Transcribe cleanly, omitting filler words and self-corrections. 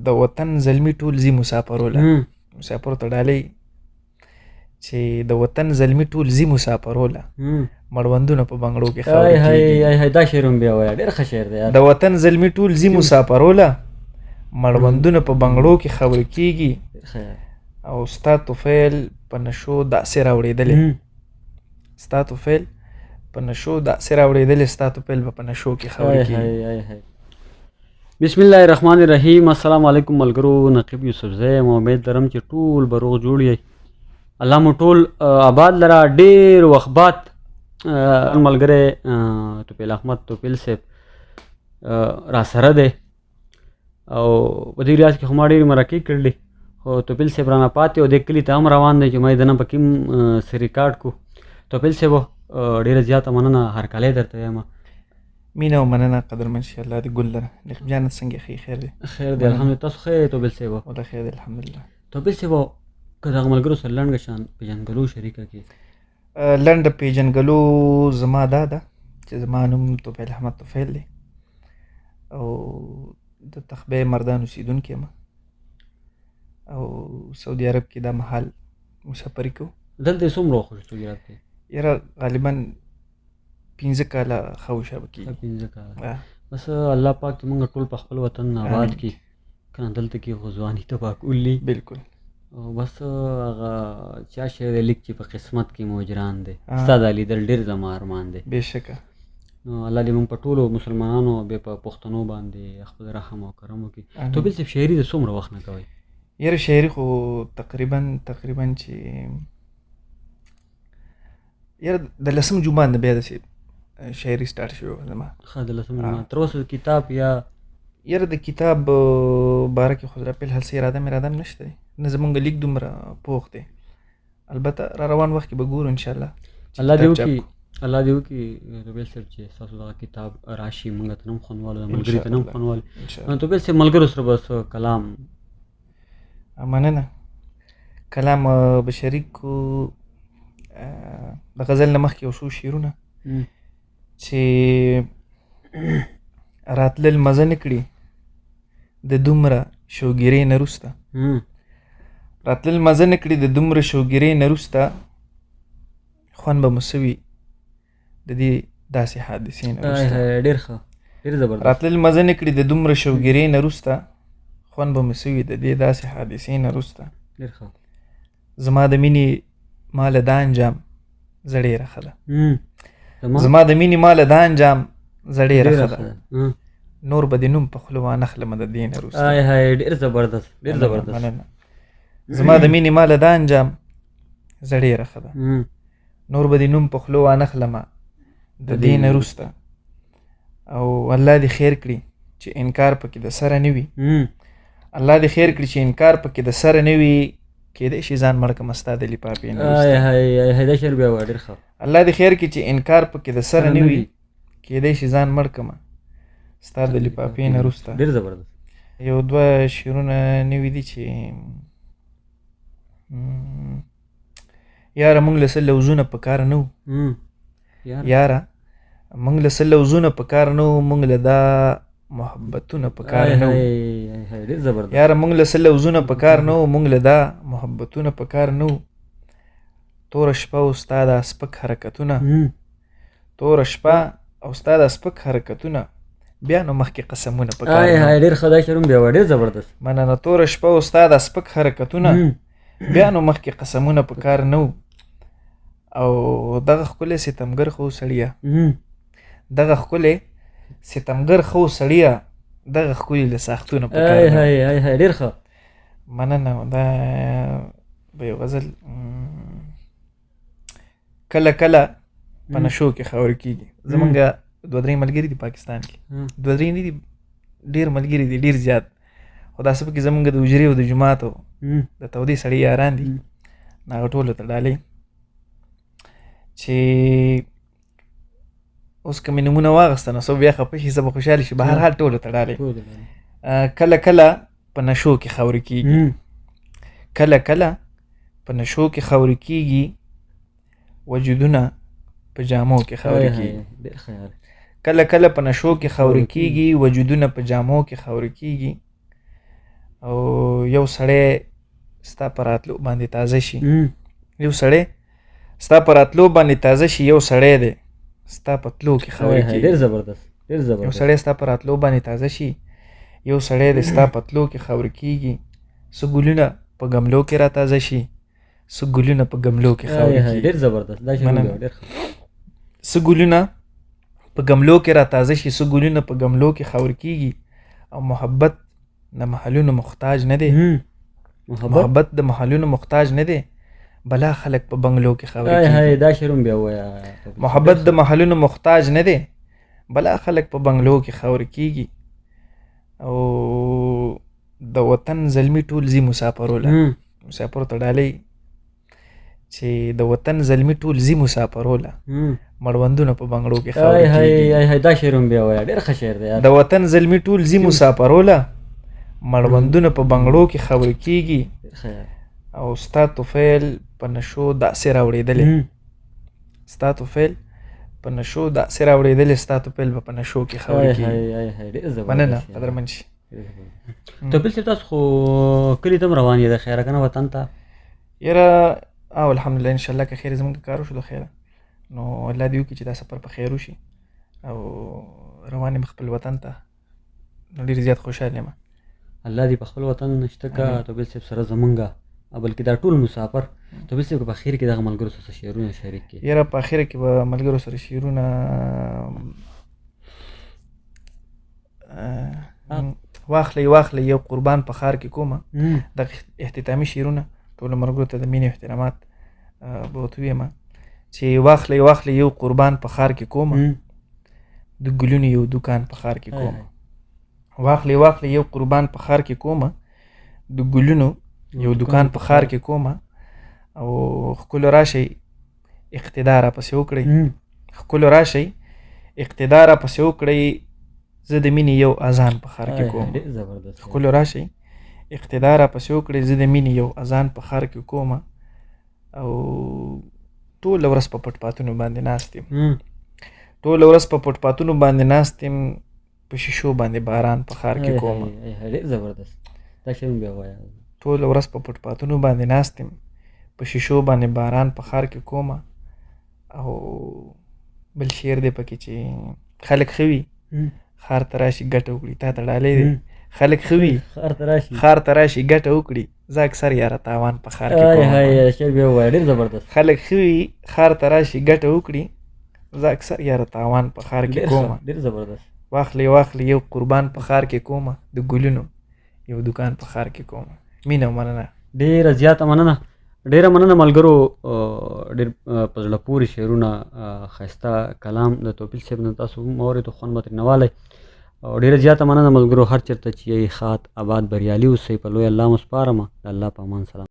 د وطن زلمی ټول ځي مسافرو له، مسافرو ته ډالۍ، چې د وطن زلمی ټول ځي مسافرو له، مړوندونه په بنګړو کې خاورې کېږي. دا شعر هم بیا وایه، ډېر ښه شعر دی. د وطن زلمی ټول ځي مسافرو له، مړوندونه په بنګړو کې خاورې کېږي. او ستا طفیل په نشو داسې راوړېدلی، ستا طفیل په نشو داسې راوړېدلی، ستا طفیل به په نشو کې خاورې کېږي. بسم الله الرحمن الرحیم. السلام علیکم ملګرو، نقیب یوسفزی یم. امید لرم چې ټول به روغ جوړ یئ، الله مو ټول آباد لره. ډېر وخت بعد ملګری توپیل احمد توپیل صاحب را سره دی، او په دې ریاض کې خو ما ډېرې مرکې کړلې، خو توپیل صاحب رانه پاتې او دې کلي ته هم روان دی چې ما یې دننه پکې هم څه ریکارډ کړو. توپیل صاحب ډېره زیاته مننه، هرکلی درته وایم. مینه او مننه قدرمن شي، الله دې ګل لره. نقیب جانه څنګه ښه؟ خیر دی؟ خیر دی الحمدلله. تاسو ښه یې توپیل صاحب؟ والله خیر دی الحمدلله. توپیل صاحب که دغه ملګرو سره لنډه شان پېژندګلو شریکه کړي. لنډه پېژندګلو زما دا ده چې زما نوم توفیل احمد توفیل دی او د تخبې مردان اوسېدونکی یم او سعودي عرب کې دا مهال مسافري کوو. دلته یې څومره وخت وشو سعودي عرب کې؟ یاره غالبا 5 کاله ښه وشو به کېږي. 5 کاله. بس الله پاک دې موږ ټول په خپل وطن آباد کړي، که نه دلته کې خو ځواني تباه کول دي. بالکل. او بس هغه چا شعر دی لیک چې په قسمت کې مو هجران دی، ستا دا لیدل ډېر زما ارمان دی. بېشکه. نو الله دې موږ په ټولو مسلمانانو بیا په پښتنو باندې خپل رحم او کرم وکړي. توپیل صاحب شاعري د څومره وخت نه کوئ؟ یاره شاعري خو تقریبا تقریبا چې یاره د لسم جومات نه بیا داسې شاعري سټارټ شوې وه زما. ښه، د لسم جومات تر اوسه کتاب یا؟ یاره د کتاب باره کې خو را فی الحال څه اراده مې اراده هم نشته دی، نه زمونږ لیک دومره پوخ دی، البته را روان وخت کې به ګورو انشاءالله. الله دې وکړي، الله دې وکړي توپیل صاحب چې ستاسو دغه کتاب راشي، موږ ته نه هم خوند والو، ملګري ته نه هم خوند والو. توپیل صاحب ملګرو سره به څه کلام؟ مننه. کلام به شریک کړو د غزل نه مخکې یو څو شعرونه چې راتلل مزه نه کړي د دومره شوګیرې نه وروسته، راتلل مزه نه کړي د دومره شوګیرې نه وروسته، خوند به مو څه وي د دې داسې حادثې نه وروسته. ډېر ښه، ډېر زبردست. راتلل مزه نه کړي د دومره شوګیرې نه وروسته، خوند به مو څه وي د دې داسې حادثې نه وروسته. ډېر ښه. زما د مینې ماله دا انجام زه ډېره ښه ده. زما د مینې ماله دا انجام زه ډېره ښه ده، نور به د نوم په خوله وانخلمه د دې نه وروسته. آی های، ډېر زبردست، ډېر زبردست. مننه. زما د مینې ماله دا انجام زه ډېره ښه ده، نور به د نوم په خوله وانخلمه د دې نه وروسته. او الله دې خیر کړي چې انکار پکې د سره نه وي، الله دې خیر کړي چې انکار پکې د سره نه وي، کېدای شي ځان مړ کړم ستا د لفافې نه وروسته. های های، دا شعر بیا وایه، ډېر ښه. الله دې خیر کړي چې انکار پکې د سره نه وي، کېدای شي ځان مړ کړم ستا د لفافې نه وروسته. ډېر زبردست. یو دوه شعرونه نوي دي چې یاره موږ له څه لوزونه په کار نه وو، یاره موږ له څه لوزونه په کار نه وو، موږ له دا محبتونه په کار نه وو. یاره موږ له څه لوزونه په کار نه وو، موږ له دا محبتونه په کار نه وو. توره شپه او ستا دا سپک حرکتونه، توره شپه او ستا دا سپک حرکتونه، بیا نو مخکې قسمونه په کار نه وو. ډېر ښه، دا شعر هم بیا وایه، ډېر زبردست. مننه. توره شپه او ستا دا سپک حرکتونه، بیا نو مخکې قسمونه په کار نه وو. او دغه ښکلی ستمګر خو سړیه، دغه ښکلی ستمګر خو سړیه، دغه ښکلي له ساختونه په کار نه وو. ډېر ښه. مننه. دا به یو غزل کله کله په نشو کې خاورې کېږي. زمونږ دوه درې ملګري دي پاکستان کې، دوه درې نه دي، ډېر ملګري دي، ډېر زیات، خو دا څه پکې زمونږ د حجرې او د جومات او د تودې سړي یاران دي، هغه ټولو ته ډالۍ چې اوس که مې نومونه واخیسته نو څوک بیا خفه شي، زه به خوشحاله شي. بهرحال ټولو ته ډالۍ. کله کله په نشو کې خاورې کېږي، کله کله په نشو کې خاورې کېږي، وجودونه په جامو کې خاورې کېږي. کله کله په نشو کې خاورې کېږي، وجودونه په جامو کې خاورې کېږي. او یو سړی ستا په راتلو باندې تازه شي، یو سړی ستا په راتلو باندې تازه شي، یو سړی دی ستا په تلو کې خاورې کېږي. ډېر زبردست، ډېر زبردست. یو سړی ستا په راتلو باندې تازه شي، یو سړی دی ستا په تلو کې خاورې کېږي. څه ګلونه په ګملو کې را تازه شي، څه ګلونه په ګملو کې خاورې کېږي. ډېر زبردست، دا شعر ډېر ښه. څه ګلونه په ګملو کې را تازه شي، څه ګلونه په ګملو کې خاورې کېږي. او محبت د محلونو محتاج نه دی، محبت د محلونو محتاج نه دی، بلا خلک په بنگلو کې خاورې کېږي. دا شعر هم بیا ووایه. محبت د محلونو محتاج نه دی، بلا خلک په بنگلو کې خاورې کېږي. او د وطن زلمي ټول ځي مسافرو له، مسافرو ته ډالۍ چې د وطن زلمي ټول ځي مسافرو له، مړوندونه په بنگړو کې خاورې کېږي. دا شعر هم بیا ووایه، ډېر ښه شعر دی. د وطن زلمي ټول ځي مسافرو له، مړوندونه په بنگړو کې خاورې کېږي. او ستا طفیل په نشو داسې راوړېدلی، ستا طفیل په نشو داسې راوړېدلی، ستا طفیل به په نشو کې خاورې کېږي. مننه، قدرمن شي. طفیل صاحب، تاسو خو کلي ته هم روان یې د خیره که نه وطن ته؟ یاره او الحمدلله، انشاءالله که خیر زموږ کار وشو د خیره، نو الله دې وکړي چې دا سفر په خیر وشي او روان یم خپل وطن ته، نو ډېر زیات خوشحال یم. الله دې په خپل وطن شته که طفیل صاحب سره زمونږه، بلکې دا ټول مسافر. طفیل صاحب، په اخر کې دغه ملګرو سره شعرونه شریک کړي. یاره په اخر کې به ملګرو سره شعرونه واخلئ واخلئ یو قربان په ښار کې کومه، دغه اختتامي شعرونه ټولو ملګرو ته د مینې احترامات به ورته ووایم چې واخلئ واخلئ یو قربان په ښار کې کومه، د ګلونو یو دکان په ښار کې کومه. واخلئ واخلئ یو قربان په ښار کې کومه، د ګلونو یو دکان په ښار کې کومه. او ښکلو راشئ اقتدا راپسې وکړئ، ښکلو راشئ اقتدا راپسې وکړئ، زه د مینې یو اذان په ښار کې کوم. ښکلو راشئ اقتدا راپسې وکړئ، زه د مینې یو اذان په ښار کې کوم. او ټوله ورځ په پټپاتونو باندې ناست یم، ټوله ورځ په پټپاتونو باندې ناست یم، په شیشو باندې باران په ښار کې کوم. ډېر زبردست، دا شعر هم بیا ووایه. ټوله ورځ په پټپاتونو باندې ناست یم، په شیشو باندې باران په ښار کې کوم. او بل شعر دی پکې چې خلک ښه وي ښار ته راشي ګټه وکړي، تا ته ډالۍ دی. خلک ښه وي ښار ته راشي ګټه وکړي، زه اکثر یاره تاوان په ښار کې کوم. شعر بیا ووایه، ډېر زبردست. خلک ښه وي ښار ته راشي ګټه وکړي، زه اکثر یاره تاوان په ښار کې کوم. ډېر زبردست. واخلې واخلې یو قربان په ښار کې کوم، د ګلونو یو دکان په ښار کې کوم. مینه او مننه. ډېره زیاته مننه، ډېره مننه ملګرو. ډېر په زړه پورې شعرونه، ښایسته کلام د توپیل صاحب نه تاسو هم واورېدو، خوند به ترې نه والی. او ډېره زیاته مننه ملګرو، هر چېرته چې یئ ښاد آباد بریالي اوسئ. په لوی الله مو سپارم، د الله په امان. سلام.